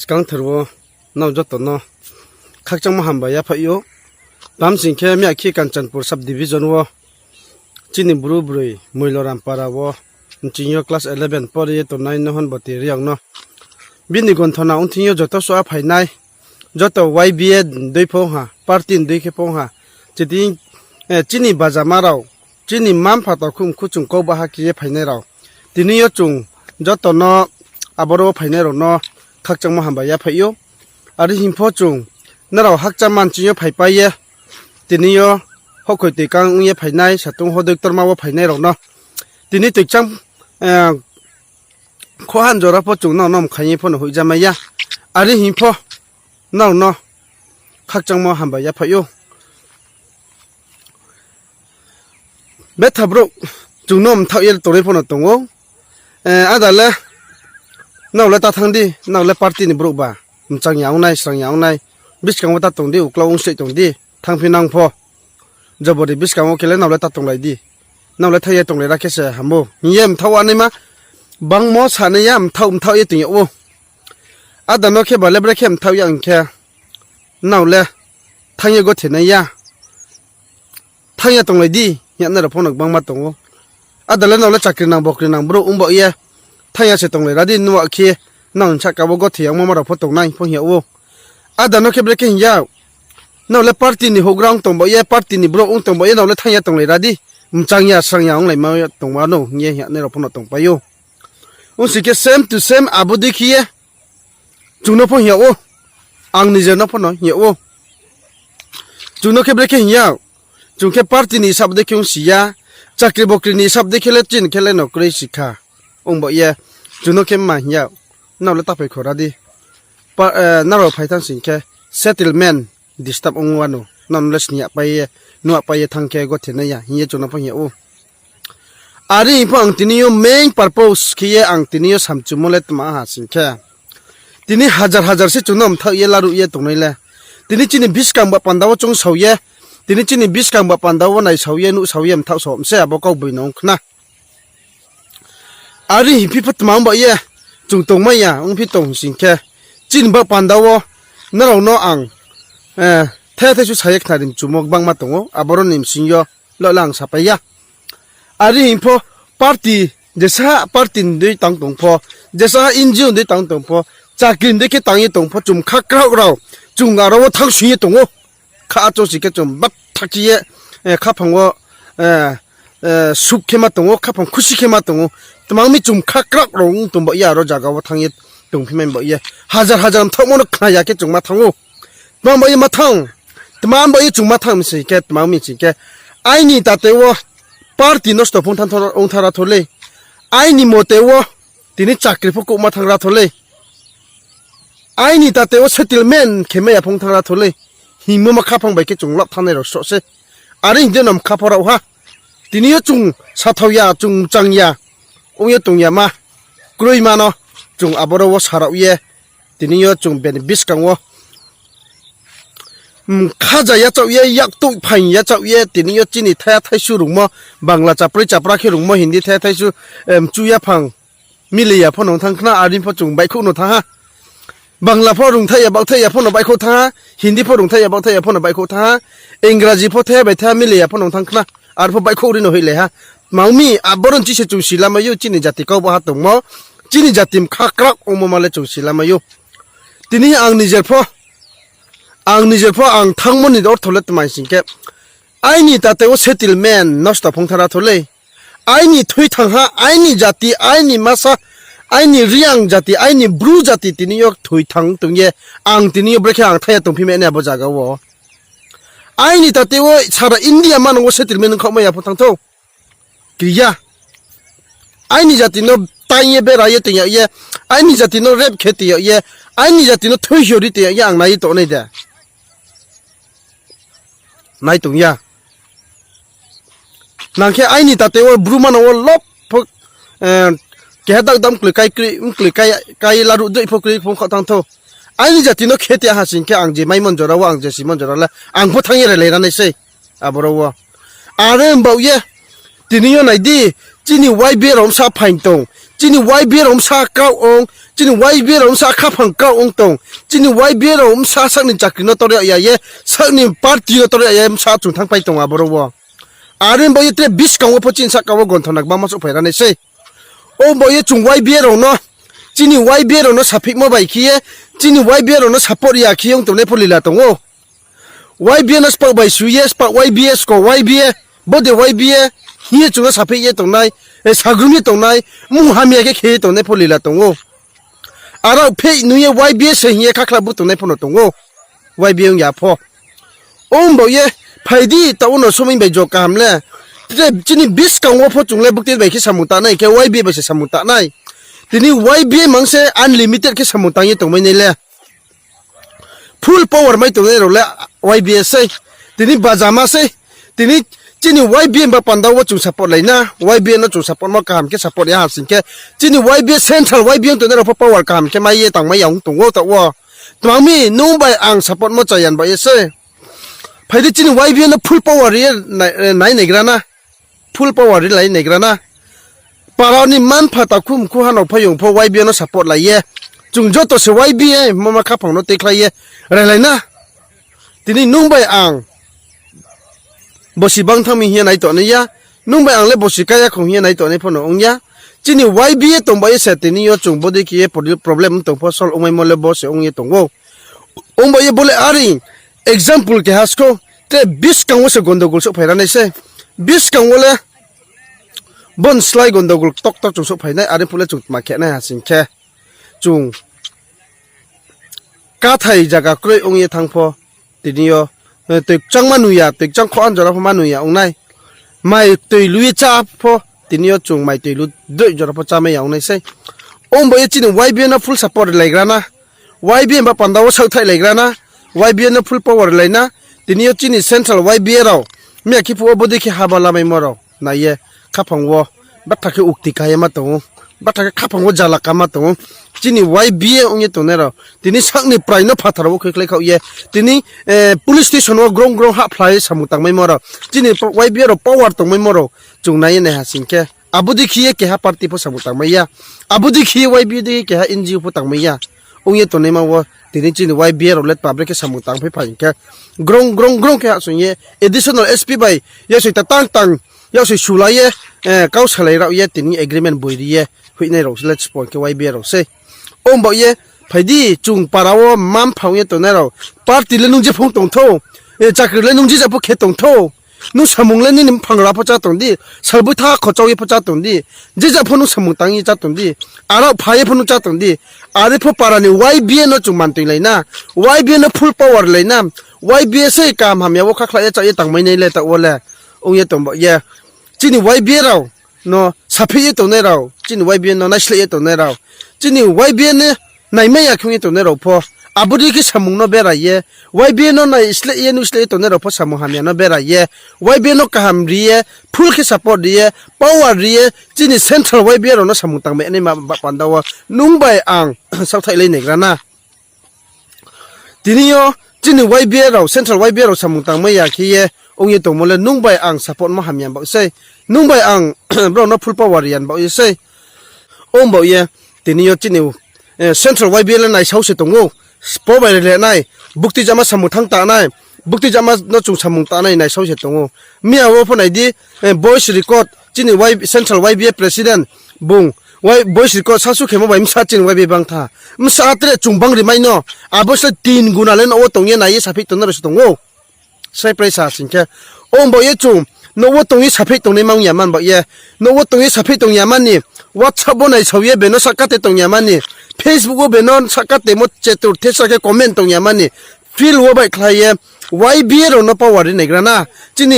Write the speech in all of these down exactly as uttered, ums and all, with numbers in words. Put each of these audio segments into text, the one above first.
Kangthar wo nrao joto no khakchangmo hambai yaphaih ou. Tma hing khe miya khe Kanchanpur sub division wo chini bru broi Moiloram para wo nching yo class eleven pori ye tongnai Nohonboti Reang no bini gonthona ongthing yo joto suh a phainai, joto Y B A dei pho ha, party ni dei khe pho ha, chini bajama rao, chini mma-mpha takhu mkhu chung kau baha khe ye phainai rao, tini yo chung joto no aboro wo phainai rao no khakchangmo hambai yaphaih ou. Are hing pho chung nrao hakchang manching yo phaipai ye, tini yo hokhoi toikang ong ye phainai, satung hodoi ktorma wo phainai rao no, tini toikchang khohan jora pho chung nrao no mkhaing ye pho no hoihjamai ya. Are hing pho nrao no khakchangmo hambai yaphaih ou. Betha brouh chung no mthaoh ye tongnai pho no tong ou. Ada le, nrao le ta thanng di, nrao le party ni brouh ba, mchang ya ong nai, srang ya ong nai, buskang wo ta tong di, uklau ong se tong di, thanngphi nang pho. Jobori buskang wo khe le nrao le ta tonglai di, nrao le thanng ye tonglai ra khe se hambo hing ye mthaoh wa naima, bangmo sanai ya, mthaoh mthaoh ye tong yag ou. Ada no khe ba le bre khe mthaoh ya ong khe, nrao le thanng ye gothe nai ya. Thanng ya tonglai di, hing ye nai rao pho no gbangma tong ou. Ada le nrao le chakri nang bokri nang brouh ong baoh ye, thanng ya se tonglai ra di, nua khe nang sahka wo gothe yagmo ma rao pho tongnai pho hing yag ou. Ada no khe bre khe hing ya, nrao le party ni houhgra ong tong baoh ye, party ni brouh ong tong baoh ye, nrao le thanng ya tonglai ra di, mchang ya srang ya onglaima tongma no hing ye hing ye nai rao pho no tongpai ou. Ong sing khe same to same abo dei khe ye chung no pho hing yag ou, ang nijer no pho no hing yag ou. Chung no khe bre khe hing ya, chung khe party ni hisab dei khe ong si ya, chakri bokri ni hisab dei khe le chini khe le no kroi si kha. Ong baoh ye, chung no khe ma hing ya, nrao le ta phai kho ra di. Nrao phai thanng sing khe settlement disturb ong wano, nrao no le sini yagpai ye, nuhpai ye thanng khe gothe nai ya hing ye chung no pho hing yag ou. Are hing pho ang tini yo main purpose khe ye ang tini yo samchumo le tma ha sing khe, tini hajar hajar se chung no mthaoh ye laruh ye tongnai le, tini chini buskang ba panda wo choungsao ye, tini chini buskang ba panda wo naisao ye, nuhsao ye, mthaoh sao mse abo kau boi no ong khna. Are hing phi pho tma ong baoh ye chung tongmai ya ongphi tong sing khe, chini ba panda wo nrao no ang thai thaisu sa ye khnari mchumo gbangma tong ou, aboro ni bsing yo lo le ang sapai ya. Are hing pho party, jesa party ni dei tang tong pho, jesa N G O ni dei tang tong pho, chakri ni dei khe tang ye tong pho, chung kha kraoh rao, chung aro wo thanng sing ye tong ou. Kha achouh si khe chung batha khe ye, khaphang wo suk khe ma tong ou, khaphang khusi khe ma tong ou. Tma ong mi chung kha kraoh rao ong tong baoh ye aro zaga wo thanng ye tongphi mai baoh ye, hajar hajar mthaohmo no khna ya khe chung ma thanng ou. Tma baoh ye ma thanng, tma baoh ye chung ma thanng mi sing khe, tma ong mi sing khe, aini tate wo party nosto phung thanng ong thanng ra tho lei, aini mote wo tini chakri pho kouhma thanng ra tho lei, aini tate wo settlement khe mai ya phung thanng ra tho lei, hingmo ma khaphang bai khe chung lap thanngnai rao sroh se. Are hing di no mkha pho rao ha. Tini yo chung sathao ya, chung mchang ya, ong ye tong ya ma, kroima no chung aboro wo sarao ye, tini yo chung bini buskang wo mkhaja yachaoh ye, yaktouh phaing yachaoh ye, tini yo chini thai thaisu rungmo, Bangla chaproi chapra khe rungmo, Hindi thai thaisu, mchu yaphang mili ya pho no thanng khna, are pho chung baihkhouh no thanng ha. Bangla pho rungthai ya baohthai ya pho no baihkhouh thanng ha, Hindi pho rungthai ya baohthai ya pho no baihkhouh thanng ha, Ingraji pho thai bai thai mili ya pho no thanng khna, ar pho baihkhouh ri no hoihlai ha. Tma ong mi, aboro ni chi se chung silamai ou, chini jati kau baha tongmo, chini jati mkha kraoh ongmo ma le chung silamai ou. Tini ang nijer pho, ang nijer pho ang thanngmo ni ortho le tma sing khe, aini tate wo settlement nosto phung thanng ra tho lei, aini thui thanng ha, aini jati, aini masa, aini Reang jati, aini Bru jati tini yo thoi thanng tong ye, ang tini yo brekhe ang thai ya tongphi mai nai abo zaga wo. Aini tate wo sara India manang wo settlement ongkhaohmai ya pho thanng thou. Kri ya. Aini jati no taing ye bera ye tong yag ye, aini jati no rape khe tong yag ye, aini jati no thui hiori tong yag ye ang nai ye tongnai de. Nai tong ya. Nang khe aini tate wo Bru manang wo lop pho, keha dak dam mkloi kai, mkloi kai, kai laruh dei pho kroi phung khaoh thanng thou. Aini jati no khe te ha sing khe ang je maimon jora wo, ang je simon jora le, ang pho thanng ye relai ra nai sei. Aboro wo. Are mbaoh ye, tini yo nai di, chini Y B A rao bsa phaing tong, Chini Y B A rao bsa kraoh ong, chini Y B A rao bsa khaphang kraoh ong tong, chini Y B A rao bsa sak ni chakri no tor yag ya ye, sak ni party no tor yag ya ye bsa chung thanngpai tong aboro wo. Are baoh ye tre buskang wo pho chini sahka wo gonthona gbangma souhphai ra nai sei. Ong baoh ye chung Y B A rao no, chini Y B A rao no saphihmo bai khe ye, chini Y B A rao no support ya khe ye ong tongnai pho lila tong ou. Y B A no spaoh bai su ye, spaoh Y B A, sko Y B A, bo de Y B A hing ye chung no saphih ye tongnai, sagrum ye tongnai, mung hamya khe khe ye tongnai pho lila tong ou. Aro pheih nung ye Y B A se hing ye khakhla bu tongnai pho no tong ou. Y B A ong ya pho. Ong baoh ye, phai di, taoh wo no somoi bai jo kaham le. Tre chini buskang wo pho chung le buktui bai khe samung tangnai, khe Y B A bai se samung tangnai. Tini Y B A mang se unlimited khe samung tang ye tongmai nai le. Full power mai tongnai rao le Y B A sei. Tini bajama sei. Tini chini Y B A ba panda wo chung support lai na. Y B A no chung support mo kaham khe support ya ha sing khe. Chini Y B A central Y B A ong tongnai rao pho power kaham khe mai ye tangmai ya ong tong ou taoh wo. Tma mi nung bai ang support mo chaya baoh ye sei. Phai di chini Y B A no full power ri ye nai, nai naigra na. Full power ri lai naigra na. Para ni mma-mpha takhu mkhu ha no phaiyong pho Y B A no support lai ye. Chung joto se Y B A mama khaphang no tuikhlai ye railai na. Tini nung bai ang bosi bang thanng mi hing ye nai tongnai ya. Nung bai ang le bosi kaya khong hing ye nai tongnai pho no ong ya. Chini Y B A tong bai ye se tini yo chung bodei khe ye problem tong pho solve ongmaimo le bo se ong ye tong ou. Ong bai ye bo le are example keha sko, tre buskang wo se gondogol souhphai ra nai sei. Buskang wo le bo ni slái gondogol ktokto chung souhphai nai, are phuh le chung tma khe nai ha sing khe. Chung kathai zaga kroi ong ye thanng pho, tini yo, toi kchangma nung ya, toi kchang khoh an jora pho ma nung ya ong nai. Mai toi lu ye chá pho, tini yo chung mai toi lu droih jora pho chámai ya ong nai sei. Ong bai ye chini Y B A no full support ri laigra na. Y B A ba panda wo saohthaih laigra na. Y B A no full power ri lai na. Tini yo chini central Y B A rao miya khe phuh wo bodei khe haba lamaimo rao nai ye khaphang wo batha khe ukti ka ye ma tong ou. Batha khe khaphang wo jala kama tong ou. Chini Y B A ong ye tongnai rao tini sak ni prai no phathar wo khuikhlai khaoh ye tini police station wo grong grong hahphla ye samung tangmaimo rao, chini Y B A rao power tongmaimo rao chung nai ye nai ha sing khe. Abo dei khe ye keha party pho samung tangmai ya. Abo dei khe ye Y B A dei keha N G O pho tangmai ya. Ong ye tongnaima wo tini chini Y B A rao le public khe samung tangphai phai hing khe grong grong grong khe hahsoing ye additional S P bai yaksoi ta tang tang, yaksoi sulai ye, kau salai rao ye tini agreement boi ri ye hoihnai rao le spon khe Y B A rao sei. Ong baoh ye, phai di chung para wo mma-mpha ong ye tongnai rao, party le nung je phung tong thou, chakri le nung je ja pho khe tong thou, nung samung le nini mphang ra pho chá tong di, salboi tha khochao ye pho chá tong di, je ja pho nung samung tang ye chá tong di, aro pha ye pho nung chá tong di, are pho para ni Y B A no chung mantoilai na, Y B A no full power lai na, Y B A sei kaham hamya wo khakhla ye chá ye tangmai nai le taoh wo le. Ong ye tong baoh ye, chini Y B A rao no saphih ye tongnai rao, chini Y B A no naisleh ye tongnai rao, chini Y B A no naimai ya khe ong ye tongnai rao pho, abo dei khe samung no bera ye, Y B A no naisleh ye nuisleh ye tongnai rao pho samung hamya no bera ye, Y B A no kaham ri ye, full khe support ri ye, power ri ye, chini central Y B A rao no samung tangmai nai ma ba panda wo nung bai ang saohthaihlai naigra na. Tini yo chini Y B A rao, central Y B A rao samung tangmai ya khe ye ong ye tongmo le nung bai ang support mo hamya baoh sei, nung bai ang brao no full power ri ya baoh ye sei. Ong baoh ye, tini yo chini central Y B A le naisao se tong ou, spo bai ri le nai, buktui jama samung thanng ta nai, buktui jama no chung samung ta nai naisao se tong ou. Miya wo pho nai di, voice record, chini central Y B A president bung voice record sasu khemo bai bsa chini Y B A bang tha. Bsa tre chung bang ri mai no, abo se tin guna le nouh wo tong ye nai ye saphih tongnai rao se tong ou. Srai prai sa sing khe. Ong baoh ye chung nouh wo tong ye saphih tongnai ma ong ya man baoh ye. Nouh wo tong ye saphih tong ya mani, WhatsApp wo naisao ye beno sahka te tong ya mani, Facebook wo beno sahka temo chetur thesa khe comment tong ya mani, field wo baihkhlai ye Y B A rao no power ri naigra na. Chini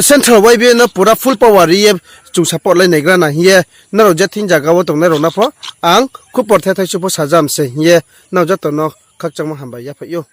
central Y B A no pura full power ri ye chung support lai naigra na hing ye, nrao je thing zaga wo tongnai rao no pho ang khub porthai thaisu pho sajam se hing ye, nrao joto no khakchangmo hambai yaphaih ou.